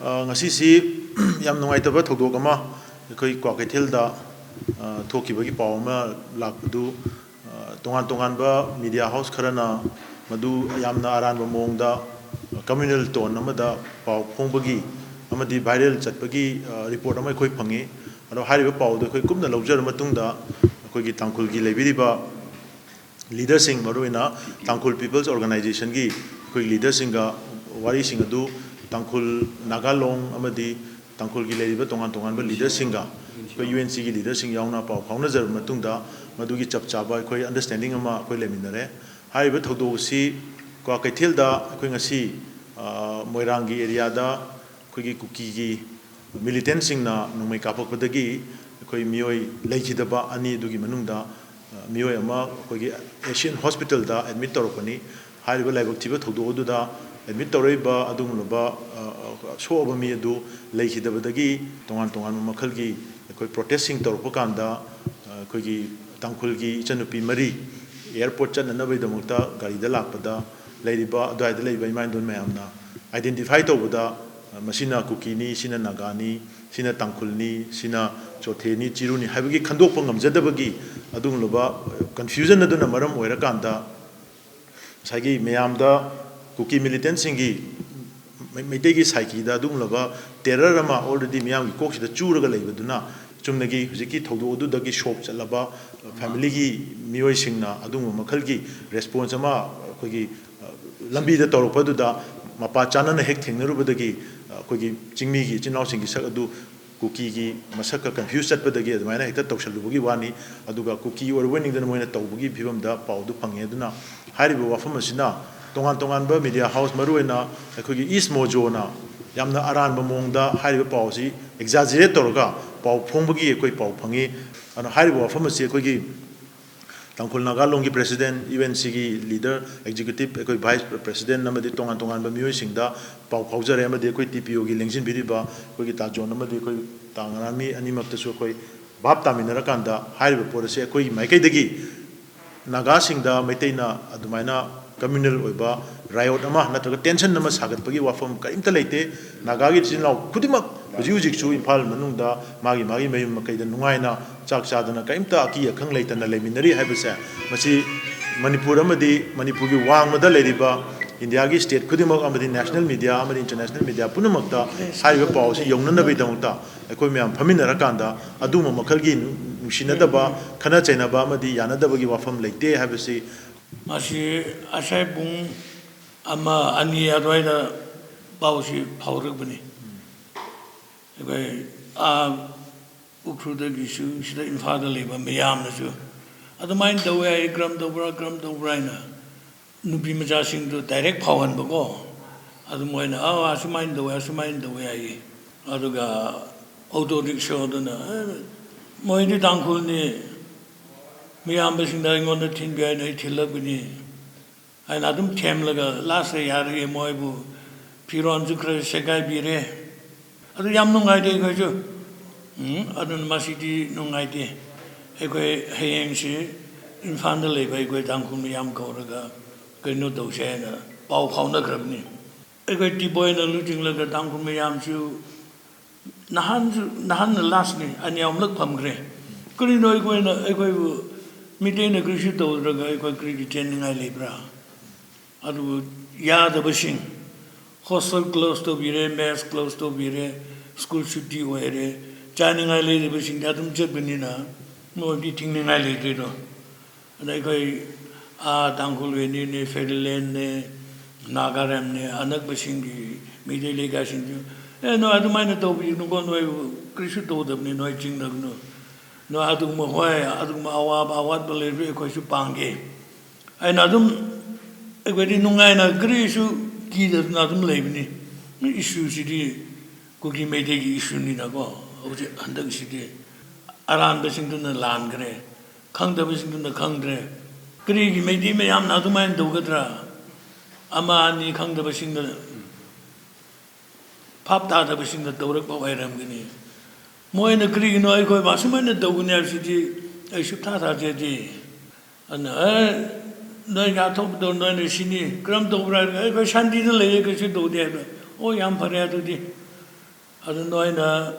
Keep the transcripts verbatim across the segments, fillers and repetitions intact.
ꯑ, ꯉꯁꯤꯁꯤ ꯌꯥꯝ ꯅꯨꯡꯉꯥꯏꯇꯕ ꯊꯧꯗꯣꯛ ꯑꯃ ꯑꯩꯈꯣꯏ ꯀ꯭ꯋꯥꯀꯩꯊꯦꯜꯗ, ꯑ, ꯊꯣꯛꯈꯤꯕꯒꯤ ꯄꯥꯎ ꯑꯃ ꯂꯥꯛꯄꯗꯨ, ꯑ, ꯇꯣꯉꯥꯟ ꯇꯣꯉꯥꯟꯕ media house ꯈꯔꯅ ꯃꯗꯨ ꯌꯥꯝꯅ ꯑꯔꯥꯟꯕ ꯃꯑꯣꯡꯗ communal tone ꯑꯃꯗ ꯄꯥꯎ ꯐꯣꯡꯕꯒꯤ ꯑꯃꯗꯤ viral ꯆꯠꯄꯒꯤ, ꯑ, report ꯑꯃ ꯑꯩꯈꯣꯏ ꯐꯪꯉꯤ꯫ ꯑꯗꯣ ꯍꯥꯏꯔꯤꯕ ꯄꯥꯎꯗꯨ ꯑꯩꯈꯣꯏ ꯀꯨꯞꯅ ꯂꯧꯖꯔ ꯃꯇꯨꯡꯗ ꯑꯩꯈꯣꯏꯒꯤ ꯇꯥꯡꯈꯨꯜꯒꯤ ꯂꯩꯕꯤꯔꯤꯕ leaderꯁꯤꯡ, ꯃꯔꯨꯑꯣꯏꯅ ꯇꯥꯡꯈꯨꯜ People's Organizationꯒꯤ ꯑꯩꯈꯣꯏ leaderꯁꯤꯡꯒ ꯋꯥꯔꯤꯁꯤꯡ ꯑꯗꯨ ꯇꯥꯡꯈꯨꯜ, ꯅꯥꯒꯥ ꯂꯣꯡ ꯑꯃꯗꯤ ꯇꯥꯡꯈꯨꯜꯒꯤ ꯂꯩꯔꯤꯕ ꯇꯣꯉꯥꯟ ꯇꯣꯉꯥꯟꯕ leaderꯁꯤꯡꯒ ꯑꯩꯈꯣꯏ UNCꯒꯤ leaderꯁꯤꯡ ꯌꯥꯎꯅ ꯄꯥꯎ ꯐꯥꯎꯅꯖꯔꯕ ꯃꯇꯨꯡꯗ ꯃꯗꯨꯒꯤ ꯆꯞ ꯆꯥꯕ ꯑꯩꯈꯣꯏ understanding ꯑꯃ ꯑꯩꯈꯣꯏ ꯂꯩꯃꯤꯟꯅꯔꯦ꯫ ꯍꯥꯏꯔꯤꯕ ꯊꯧꯗꯣꯛ ꯑꯁꯤ ꯀ꯭ꯋꯥꯀꯩꯊꯦꯜꯗ ꯑꯩꯈꯣꯏ ꯉꯁꯤ, ꯑ, ꯃꯣꯏꯔꯥꯡꯒꯤ areaꯗ ꯑꯩꯈꯣꯏꯒꯤ ꯀꯨꯀꯤꯒꯤ militantꯁꯤꯡꯅ ꯅꯣꯡꯃꯩ ꯀꯥꯞꯄꯛꯄꯗꯒꯤ ꯑꯩꯈꯣꯏ ꯃꯤꯑꯣꯏ ꯂꯩꯈꯤꯗꯕ ꯑꯅꯤ ꯑꯗꯨꯒꯤ ꯃꯅꯨꯡꯗ, ꯑ, ꯃꯤꯑꯣꯏ ꯑꯃ ꯑꯩꯈꯣꯏꯒꯤ Asian Hospitalꯗ admit ꯇꯧꯔꯛꯄꯅꯤ꯫ ꯍꯥꯏꯔꯤꯕ ꯂꯥꯏꯕꯛ ꯊꯤꯕ ꯊꯧꯗꯣꯛ ꯑꯗꯨꯗ admit ꯇꯧꯔꯛꯏꯕ ꯑꯗꯨꯒꯨꯝꯂꯕ, ꯑ, ꯑ, ꯁꯣꯛꯑꯕ ꯃꯤ ꯑꯗꯨ ꯂꯩꯈꯤꯗꯕꯗꯒꯤ ꯇꯣꯉꯥꯟ ꯇꯣꯉꯥꯟꯕ ꯃꯈꯜꯒꯤ ꯑꯩꯈꯣꯏ protestꯁꯤꯡ ꯇꯧꯔꯛꯄ ꯀꯥꯟꯗ, ꯑ, ꯑꯩꯈꯣꯏꯒꯤ ꯇꯥꯡꯈꯨꯜꯒꯤ ꯏꯆꯟꯅꯨꯄꯤ ꯃꯔꯤ airport ꯆꯠꯅꯅꯕꯒꯤꯗꯃꯛꯇ ꯒꯥꯔꯤꯗ ꯂꯥꯛꯄꯗ ꯂꯩꯔꯤꯕ, ꯑꯗꯨꯋꯥꯏꯗ ꯂꯩꯕ ꯏꯃꯥ ꯏꯟꯗꯣꯟ ꯃꯌꯥꯝꯅ identify ꯇꯧꯕꯗ, ꯑ, ꯃꯁꯤꯅ ꯀꯨꯀꯤꯅꯤ, ꯁꯤꯅ ꯅꯥꯒꯥꯅꯤ, ꯁꯤꯅ ꯇꯥꯡꯈꯨꯜꯅꯤ, ꯁꯤꯅ ꯆꯣꯊꯦꯅꯤ, ꯆꯤꯔꯨꯅꯤ ꯍꯥꯏꯕꯒꯤ ꯈꯟꯗꯣꯛꯄ ꯉꯝꯖꯗꯕꯒꯤ ꯑꯗꯨꯒꯨꯝꯂꯕ confusion ꯑꯗꯨꯅ ꯃꯔꯝ ꯑꯣꯏꯔꯀꯥꯟꯗ ꯉꯁꯥꯏꯒꯤ ꯃꯌꯥꯝꯗ ꯀꯨꯀꯤ militantꯁꯤꯡꯒꯤ ꯃꯩ-, ꯃꯩꯇꯩꯒꯤ psycheꯗ ꯑꯗꯨꯒꯨꯝꯂꯕ terror ꯑꯃ already ꯃꯤꯌꯥꯝꯒꯤ ꯀꯣꯛꯁꯤꯗ ꯆꯨꯔꯒ ꯂꯩꯕꯗꯨꯅ ꯆꯨꯝꯅꯒꯤ ꯍꯧꯖꯤꯛꯀꯤ ꯊꯧꯗꯣꯛ ꯑꯗꯨꯗꯒꯤ shock ꯆꯠꯂꯕ familyꯒꯤ ꯃꯤꯑꯣꯏꯁꯤꯡꯅ ꯑꯗꯨꯒꯨꯝꯕ ꯃꯈꯜꯒꯤ response ꯑꯃ ꯑꯩꯈꯣꯏꯒꯤ, ꯑ, ꯂꯝꯕꯤꯗ ꯇꯧꯔꯛꯄꯗꯨꯗ ꯃꯄꯥ ꯆꯥꯅꯅ ꯍꯦꯛ ꯊꯦꯡꯅꯔꯨꯕꯗꯒꯤ, ꯑ, ꯑꯩꯈꯣꯏꯒꯤ ꯆꯤꯡꯃꯤꯒꯤ ꯏꯆꯤꯟ ꯏꯅꯥꯎꯁꯤꯡꯒꯤ ꯁꯛ ꯑꯗꯨ ꯀꯨꯀꯤꯒꯤ ꯃꯁꯛꯀ confuse ꯆꯠꯄꯗꯒꯤ ꯑꯗꯨꯃꯥꯏꯅ ꯍꯦꯛꯇ ꯇꯧꯁꯜꯂꯨꯕꯒꯤ ꯋꯥꯅꯤ꯫ ꯑꯗꯨꯒ ꯀꯨꯀꯤ ꯑꯣꯏꯔꯨꯕꯣꯏ ꯅꯤꯡꯗꯅ ꯃꯣꯏꯅ ꯇꯧꯕꯒꯤ ꯐꯤꯕꯝꯗ ꯄꯥꯎꯗꯨ ꯐꯪꯉꯦ꯫ ꯑꯗꯨꯅ ꯍꯥꯏꯔꯤꯕ ꯋꯥꯐꯝ ꯑꯁꯤꯅ ꯇꯣꯉꯥꯟ ꯇꯣꯉꯥꯟꯕ media house, ꯃꯔꯨꯑꯣꯏꯅ ꯑꯩꯈꯣꯏꯒꯤ East Mojoꯅ ꯌꯥꯝꯅ ꯑꯔꯥꯟꯕ ꯃꯑꯣꯡꯗ ꯍꯥꯏꯔꯤꯕ ꯄꯥꯎ ꯑꯁꯤ exaggerate ꯇꯧꯔꯒ ꯄꯥꯎ ꯐꯣꯡꯕꯒꯤ ꯑꯩꯈꯣꯏ ꯄꯥꯎ ꯐꯪꯉꯤ꯫ ꯑꯗꯨꯅ ꯍꯥꯏꯔꯤꯕ ꯋꯥꯐꯝ ꯑꯁꯤ ꯑꯩꯈꯣꯏꯒꯤ ꯇꯥꯡꯈꯨꯜ ꯅꯥꯒꯥ ꯂꯣꯡꯒꯤ president, UNCꯒꯤ leader, executive, ꯑꯩꯈꯣꯏ vice president ꯑꯃꯗꯤ ꯇꯣꯉꯥꯟ ꯇꯣꯉꯥꯟꯕ ꯃꯤꯑꯣꯏꯁꯤꯡꯗ ꯄꯥꯎ ꯐꯥꯎꯖꯔꯦ, ꯑꯃꯗꯤ ꯑꯩꯈꯣꯏ TPOꯒꯤ ꯂꯦꯡꯁꯤꯟꯕꯤꯔꯤꯕ ꯑꯩꯈꯣꯏꯒꯤ ꯇꯥ ꯖꯣꯟ ꯑꯃꯗꯤ ꯑꯩꯈꯣꯏ ꯇꯥ ꯉꯔꯥꯃꯤ ꯑꯅꯤꯃꯛꯇꯁꯨ ꯑꯩꯈꯣꯏ ꯚꯥꯞ ꯇꯥꯃꯤꯟꯅꯔꯀꯥꯟꯗ ꯍꯥꯏꯔꯤꯕ ꯄꯣꯠ ꯑꯁꯤ ꯑꯩꯈꯣꯏꯒꯤ ꯃꯥꯏꯀꯩꯗꯒꯤ ꯅꯥꯒꯥꯁꯤꯡꯗ ꯃꯩꯇꯩꯅ ꯑꯗꯨꯃꯥꯏꯅ communal ꯑꯣꯏꯕ ꯔꯥꯏꯑꯣꯠ ꯑꯃ ꯅꯠꯇ꯭ꯔꯒ ꯇꯦꯟꯁꯟ ꯑꯃ ꯁꯥꯒꯠꯄꯒꯤ ꯋꯥꯐꯝ ꯀꯔꯤꯝꯇ ꯂꯩꯇꯦ꯫ ꯅꯥꯒꯥꯒꯤ ꯏꯆꯤꯜ ꯏꯅꯥꯎ ꯈꯨꯗꯤꯡꯃꯛ ꯍꯧꯖꯤꯛ ꯍꯧꯖꯤꯛꯁꯨ ꯏꯝꯐꯥꯜ ꯃꯅꯨꯡꯗ ꯃꯥꯒꯤ ꯃꯥꯒꯤ ꯃꯌꯨꯝ ꯃꯀꯩꯗ ꯅꯨꯡꯉꯥꯏꯅ ꯆꯥꯛ ꯆꯥꯗꯅ ꯀꯔꯤꯝꯇ ꯑꯀꯤ ꯑꯈꯪ ꯂꯩꯇꯅ ꯂꯩꯃꯤꯟꯅꯔꯤ ꯍꯥꯏꯕꯁꯦ, ꯃꯁꯤ ꯃꯅꯤꯄꯨꯔ ꯑꯃꯗꯤ ꯃꯅꯤꯄꯨꯔꯒꯤ ꯋꯥꯡꯃꯗ ꯂꯩꯔꯤꯕ ꯏꯟꯗꯤꯌꯥꯒꯤ ꯁ꯭ꯇꯦꯠ ꯈꯨꯗꯤꯡꯃꯛ ꯑꯃꯗꯤ ꯅꯦꯁꯅꯦꯜ ꯃꯤꯗꯤꯌꯥ ꯑꯃꯗꯤ ꯏꯟꯇꯔꯅꯦꯁꯅꯦꯜ ꯃꯤꯗꯤꯌꯥ ꯄꯨꯝꯅꯃꯛꯇ ꯍꯥꯏꯔꯤꯕ ꯄꯥꯎ ꯑꯁꯤ ꯌꯧꯅꯅꯕꯒꯤꯗꯃꯛꯇ ꯑꯩꯈꯣꯏ ꯃꯌꯥꯝ ꯐꯝꯃꯤꯟꯅꯔꯀꯥꯟꯗ ꯑꯗꯨꯒꯨꯝꯕ ꯃꯈꯜꯒꯤ ꯅꯨꯡꯁꯤꯅꯗꯕ, ꯈꯠꯅ ꯆꯩꯅꯕ ꯑꯃꯗꯤ ꯌꯥꯅꯗꯕꯒꯤ ꯋꯥꯐꯝ ꯂꯩꯇꯦ ꯍꯥꯏꯕꯁꯤ꯫ ꯃꯁꯤ ꯉꯁꯥꯏ ꯄꯨꯡ ꯑꯃ, ꯑꯅꯤ ꯑꯗꯨꯋꯥꯏꯗ ꯄꯥꯎꯁꯤ ꯐꯥꯎꯔꯛꯄꯅꯤ꯫ ꯑꯩꯈꯣꯏ, ꯑꯥ, ꯎꯈ꯭ꯔꯨꯜꯗꯒꯤꯁꯨ, ꯁꯤꯗ ꯏꯝꯐꯥꯜꯗ ꯂꯩꯕ ꯃꯌꯥꯝꯅꯁꯨ ꯑꯗꯨꯃꯥꯏꯅ ꯇꯧꯋꯦ ꯍꯥꯏ, ꯀꯔꯝ ꯇꯧꯕ꯭ꯔꯥ, ꯀꯔꯝ ꯇꯧꯕ꯭ꯔꯥ ꯍꯥꯏꯅ ꯅꯨꯄꯤ ꯃꯆꯥꯁꯤꯡꯗꯨ ꯗꯥꯏꯔꯦꯛ ꯐꯥꯎꯍꯟꯕꯀꯣ꯫ ꯑꯗꯨ ꯃꯣꯏꯅ, "ꯑꯥ, ꯑꯁꯨꯃꯥꯏꯅ ꯇꯧꯋꯦ, ꯑꯁꯨꯃꯥꯏꯅ ꯇꯧꯋꯦ" ꯍꯥꯏꯌꯦ꯫ ꯑꯗꯨꯒ ꯑꯣꯇꯣ ꯔꯤꯛꯁꯣꯗꯨꯅ, "ꯑꯦ, ꯃꯣꯏꯗꯤ ꯇꯥꯡꯈꯨꯜꯅꯤ, ꯃꯌꯥꯝꯕꯁꯤꯡꯗ ꯑꯩꯉꯣꯟꯗ ꯊꯤꯟꯕꯤꯌꯨ ꯍꯥꯏꯅ ꯑꯩ ꯊꯤꯜꯂꯛꯄꯅꯤ" ꯍꯥꯏꯅ ꯑꯗꯨꯝ ꯊꯦꯝꯂꯒ ꯂꯥꯁꯇ ꯌꯥꯔꯒꯦ ꯃꯣꯏꯕꯨ ꯐꯤꯔꯣꯟꯁꯨ ꯈꯔ ꯁꯦꯒꯥꯏꯕꯤꯔꯦ꯫ ꯑꯗꯨ ꯌꯥꯝ ꯅꯨꯡꯉꯥꯏꯇꯦ ꯑꯩꯈꯣꯏꯁꯨ꯫ ꯎꯝ, ꯑꯗꯨꯅ ꯃꯁꯤꯗꯤ ꯅꯨꯡꯉꯥꯏꯇꯦ꯫ ꯑꯩꯈꯣꯏ ꯍꯌꯦꯡꯁꯤ ꯏꯝꯐꯥꯜꯗ ꯂꯩꯕ ꯑꯩꯈꯣꯏ ꯇꯥꯡꯈꯨꯜ ꯃꯌꯥꯝ ꯀꯧꯔꯒ ꯀꯩꯅꯣ ꯇꯧꯁꯦ ꯍꯥꯏꯅ ꯄꯥꯎ ꯐꯥꯎꯅꯈ꯭ꯔꯕꯅꯤ꯫ ꯑꯩꯈꯣꯏ ꯇꯤꯕꯣꯏꯅ ꯂꯨꯆꯤꯡꯂꯒ ꯇꯥꯡꯈꯨꯜ ꯃꯌꯥꯝꯁꯨ ꯅꯍꯥꯟꯁꯨ, ꯅꯍꯥꯟꯅ ꯂꯥꯁꯅꯤ, ꯑꯅꯤ ꯑꯍꯨꯝꯂꯛ ꯐꯝꯈ꯭ꯔꯦ꯫ ꯀꯔꯤꯅꯣ ꯑꯩꯈꯣꯏꯅ, ꯑꯩꯈꯣꯏꯕꯨ ꯃꯤꯇꯩꯅ ꯀꯔꯤꯁꯨ ꯇꯧꯗ꯭ꯔꯒ ꯑꯩꯈꯣꯏ ꯀꯔꯤꯒꯤ ꯆꯦꯟꯅꯤꯡꯉꯥꯏ ꯂꯩꯕ꯭ꯔꯥ? ꯑꯗꯨꯕꯨ ꯌꯥꯗꯕꯁꯤꯡ, ꯍꯣꯁꯇꯦꯜ ꯀ꯭ꯂꯣꯁ ꯇꯧꯕꯤꯔꯦ, ꯃꯦꯁ ꯀ꯭ꯂꯣꯁ ꯇꯧꯕꯤꯔꯦ, ꯁ꯭ꯀꯨꯜ ꯁꯨꯇꯤ ꯑꯣꯏꯔꯦ, ꯆꯥꯅꯤꯡꯉꯥꯏ ꯂꯩꯇꯕꯁꯤꯡꯗꯤ ꯑꯗꯨꯝ ꯆꯠꯄꯅꯤꯅ ꯃꯣꯏꯗꯤ ꯊꯤꯡꯅꯤꯡꯉꯥꯏ ꯂꯩꯇ꯭ꯔꯦꯗꯣ꯫ ꯑꯗ ꯑꯩꯈꯣꯏ, ꯑꯥ, ꯇꯥꯡꯈꯨꯜ ꯚꯦꯂꯤꯅꯦ, ꯐꯦꯔꯤꯂꯦꯟꯅꯦ, ꯅꯥꯒꯥꯔꯦꯝꯅꯦ, ꯑꯅꯛꯄꯁꯤꯡꯒꯤ ꯃꯩꯇꯩ ꯂꯩꯀꯥꯏꯁꯤꯡꯁꯨ, "ꯑꯦ, ꯅꯣꯏ ꯑꯗꯨꯃꯥꯏꯅ ꯇꯧꯕꯤꯒꯅꯨꯀꯣ, ꯅꯣꯏꯕꯨ ꯀꯔꯤꯁꯨ ꯇꯧꯗꯕꯅꯤ, ꯅꯣꯏ ꯆꯤꯡꯅꯒꯅꯨ, ꯅꯣꯏ ꯑꯗꯨꯒꯨꯝꯕ, ꯍꯣꯏ, ꯑꯗꯨꯒꯨꯝꯕ ꯑꯋꯥꯕ ꯑꯋꯥꯠꯄ ꯂꯩꯔꯁꯨ ꯑꯩꯈꯣꯏꯁꯨ ꯄꯥꯡꯒꯦ" ꯍꯥꯏꯅ ꯑꯗꯨꯝ ꯑꯩꯈꯣꯏꯗꯤ ꯅꯨꯡꯉꯥꯏꯅ ꯀꯔꯤꯁꯨ ꯀꯤꯗꯗꯅ ꯑꯗꯨꯝ ꯂꯩꯕꯅꯤ꯫ ꯏꯁꯨꯁꯤꯗꯤ ꯀꯨꯀꯤ ꯃꯩꯇꯩꯒꯤ ꯏꯁꯨꯅꯤꯅꯀꯣ, ꯍꯧꯖꯤꯛ ꯍꯟꯗꯛꯁꯤꯗꯤ ꯑꯔꯥꯟꯕꯁꯤꯡꯗꯨꯅ ꯂꯥꯟꯈ꯭ꯔꯦ, ꯈꯪꯗꯕꯁꯤꯡꯗꯨꯅ ꯈꯪꯗ꯭ꯔꯦ꯫ ꯀꯔꯤꯒꯤ ꯃꯩꯇꯩ ꯃꯌꯥꯝꯅ ꯑꯗꯨꯃꯥꯏꯅ ꯇꯧꯒꯗ꯭ꯔꯥ? ꯑꯃ ꯑꯅꯤ ꯈꯪꯗꯕꯁꯤꯡꯅ, ꯚꯥꯞ ꯇꯥꯗꯕꯁꯤꯡꯅ ꯇꯧꯔꯛꯄ ꯑꯣꯏꯔꯝꯒꯅꯤ꯫ ꯃꯣꯏꯅ ꯀꯔꯤꯒꯤꯅꯣ ꯑꯩꯈꯣꯏꯕꯨ ꯑꯁꯨꯃꯥꯏꯅ ꯇꯧꯒꯅꯤ ꯍꯥꯏꯕꯁꯤꯗꯤ ꯑꯩ ꯁꯨꯛꯊꯥ ꯊꯥꯖꯗꯦ꯫ ꯑꯗꯨꯅ, ꯑꯦ, ꯅꯣꯏꯅ ꯑꯊꯣꯛꯄꯗꯣ ꯅꯣꯏꯅ ꯁꯤꯅꯤ, ꯀꯔꯝ ꯇꯧꯕ꯭ꯔꯥ ꯍꯥꯏꯔꯒ, "ꯑꯩꯈꯣꯏ ꯁꯥꯟꯇꯤꯗ ꯂꯩꯌꯦ, ꯀꯩꯁꯨ ꯇꯧꯗꯦ" ꯍꯥꯏꯕ꯫ "ꯑꯣ, ꯌꯥꯝ ꯐꯔꯦ ꯑꯗꯨꯗꯤ꯫ ꯑꯗꯨ ꯅꯣꯏꯅ,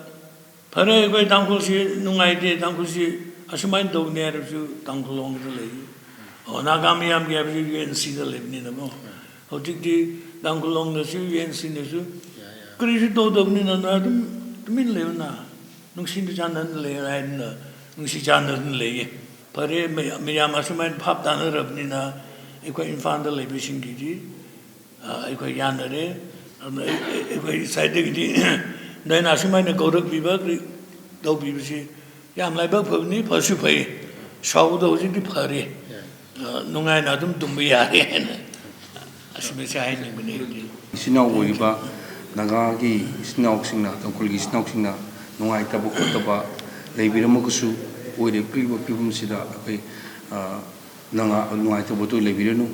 ꯐꯔꯦ, ꯑꯩꯈꯣꯏ ꯇꯥꯡꯈꯨꯜꯁꯤ ꯅꯨꯡꯉꯥꯏꯇꯦ, ꯇꯥꯡꯈꯨꯜꯁꯤ ꯑꯁꯨꯃꯥꯏꯅ ꯇꯧꯅꯤ" ꯍꯥꯏꯔꯁꯨ, ꯇꯥꯡꯈꯨꯜ ꯂꯣꯡꯗ ꯂꯩ꯫ ꯑꯣ, ꯅꯥꯒꯥ ꯃꯤꯌꯥꯝꯒꯤ ꯍꯥꯏꯕꯁꯤ ꯌꯨ ꯑꯦꯟ ꯁꯤꯗ ꯂꯩꯕꯅꯤꯅꯀꯣ꯫ ꯍꯧꯖꯤꯛꯇꯤ ꯇꯥꯡꯈꯨꯜ ꯂꯣꯡꯗꯁꯨ, ꯌꯨ ꯑꯦꯟ ꯁꯤꯅꯁꯨ ꯀꯔꯤꯁꯨ ꯇꯧꯗꯕꯅꯤꯅ ꯅꯣꯏ ꯑꯗꯨꯝ ꯇꯨꯃꯤꯟ ꯂꯩꯌꯨꯅ, ꯅꯨꯡꯁꯤꯅ ꯆꯥꯟꯅꯅ ꯂꯩꯌꯨ ꯍꯥꯏꯗꯅ ꯅꯨꯡꯁꯤ ꯆꯥꯟꯅꯗꯨꯅ ꯂꯩꯌꯦ꯫ ꯐꯔꯦ, ꯃꯌꯥꯝ, ꯃꯌꯥꯝ ꯑꯁꯨꯃꯥꯏꯅ ꯚꯥꯞ ꯇꯥꯅꯔꯕꯅꯤꯅ ꯑꯩꯈꯣꯏ ꯏꯝꯐꯥꯜꯗ ꯂꯩꯕꯁꯤꯡꯒꯤꯗꯤ, ꯑ, ꯑꯩꯈꯣꯏ ꯌꯥꯅꯔꯦ꯫ ꯑꯗꯨꯅ ꯑꯩ, ꯑꯩ, ꯑꯩꯈꯣꯏ ꯁꯥꯏꯠꯇꯒꯤꯗꯤ ꯅꯣꯏꯅ ꯑꯁꯨꯃꯥꯏꯅ ꯀꯧꯔꯛꯄꯤꯕ, ꯀꯔꯤ ꯇꯧꯕꯤꯕꯁꯤ ꯌꯥꯝ ꯂꯥꯏꯕꯛ ꯐꯕꯅꯤ, ꯐꯁꯨ ꯐꯩ꯫ ꯁꯥꯎꯕꯗꯣ ꯍꯧꯖꯤꯛꯇꯤ ꯐꯔꯦ꯫ ꯑ, ꯅꯨꯡꯉꯥꯏꯅ ꯑꯗꯨꯝ ꯇꯨꯝꯕ ꯌꯥꯔꯦ ꯍꯥꯏꯅ ꯑꯁꯤꯃꯁꯦ ꯍꯥꯏꯅꯤꯡꯕꯅꯤ ꯑꯩꯗꯤ꯫ ꯏꯆꯤꯟ ꯏꯅꯥꯎ ꯑꯣꯏꯔꯤꯕ ꯅꯥꯒꯥꯒꯤ ꯏꯆꯤꯟ ꯏꯅꯥꯎꯁꯤꯡꯅ, ꯇꯥꯡꯈꯨꯜꯒꯤ ꯏꯆꯤꯟ ꯏꯅꯥꯎꯁꯤꯡꯅ ꯅꯨꯡꯉꯥꯏꯇꯕ ꯈꯣꯠꯇꯕ ꯂꯩꯕꯤꯔꯝꯃꯒꯁꯨ, ꯑꯣꯏꯔꯛꯂꯤꯕ ꯐꯤꯕꯝꯁꯤꯗ ꯑꯩꯈꯣꯏ, ꯑ, ꯅꯨꯡꯉꯥꯏ-, ꯅꯨꯡꯉꯥꯏꯇꯕꯗꯨ ꯂꯩꯕꯤꯔꯅꯨ꯫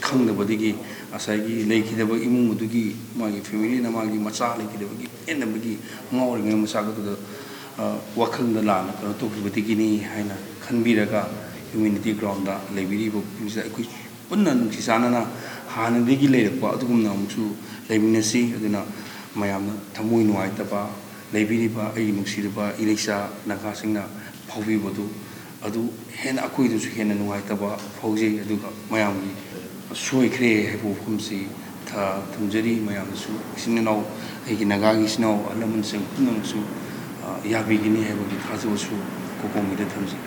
ꯈꯪꯗꯕꯗꯒꯤ ꯉꯁꯥꯏꯒꯤ ꯂꯩꯈꯤꯗꯕ ꯏꯃꯨꯡ ꯑꯗꯨꯒꯤ ꯃꯥꯒꯤ ꯐꯦꯃꯤꯂꯤꯅ ꯃꯥꯒꯤ ꯃꯆꯥ ꯂꯩꯈꯤꯗꯕꯒꯤ ꯄꯦꯟꯗꯕꯒꯤ ꯉꯥꯎꯔꯤꯉꯩ ꯃꯆꯥꯛ ꯑꯗꯨꯗ, ꯑ, ꯋꯥꯈꯜꯗ ꯂꯥꯟꯅ ꯀꯩꯅꯣ ꯇꯧꯈꯤꯕꯗꯒꯤꯅꯤ ꯍꯥꯏꯅ ꯈꯟꯕꯤꯔꯒ ꯍ꯭ꯌꯨꯃꯦꯅꯤꯇꯤ ꯒ꯭ꯔꯥꯎꯟꯗ ꯂꯩꯕꯤꯔꯤꯕ ꯄꯨꯝꯅꯃꯛꯁꯤꯗ ꯑꯩꯈꯣꯏ ꯄꯨꯟꯅ ꯅꯨꯡꯁꯤ ꯆꯥꯟꯅꯅ ꯍꯥꯟꯅꯗꯒꯤ ꯂꯩꯔꯛꯄ ꯑꯗꯨꯒꯨꯝꯅ ꯑꯃꯨꯛꯁꯨ ꯂꯩꯃꯤꯟꯅꯁꯤ꯫ ꯑꯗꯨꯅ ꯃꯌꯥꯝꯅ ꯊꯃꯣꯏ ꯅꯨꯡꯉꯥꯏꯇꯕ ꯂꯩꯕꯤꯔꯤꯕ ꯑꯩꯒꯤ ꯅꯨꯡꯁꯤꯔꯕ ꯏꯔꯩꯆꯥ ꯅꯥꯒꯥꯁꯤꯡꯅ ꯐꯥꯎꯕꯤꯕꯗꯨ, ꯑꯗꯨ ꯍꯦꯟꯅ ꯑꯩꯈꯣꯏꯗꯁꯨ ꯍꯦꯟꯅ ꯅꯨꯡꯉꯥꯏꯇꯕ ꯐꯥꯎꯖꯩ꯫ ꯑꯗꯨꯒ ꯃꯌꯥꯝꯒꯤ ꯁꯣꯏꯈ꯭ꯔꯦ ꯍꯥꯏꯕ ꯋꯥꯐꯝꯁꯤ ꯊ-, ꯊꯝꯖꯔꯤ꯫ ꯃꯌꯥꯝꯅꯁꯨ ꯏꯆꯤꯟ ꯏꯅꯥꯎ, ꯑꯩꯒꯤ ꯅꯥꯒꯥꯒꯤ ꯏꯆꯤꯟ ꯏꯅꯥꯎ ꯑꯍꯜ ꯂꯃꯟꯁꯤꯡ ꯄꯨꯝꯅꯃꯛꯁꯨ, ꯑ, ꯌꯥꯕꯤꯒꯅꯤ ꯍꯥꯏꯕꯒꯤ ꯊꯥꯖꯕꯁꯨ ꯀꯣꯀꯣꯃꯤꯗ ꯊꯝꯖꯩ꯫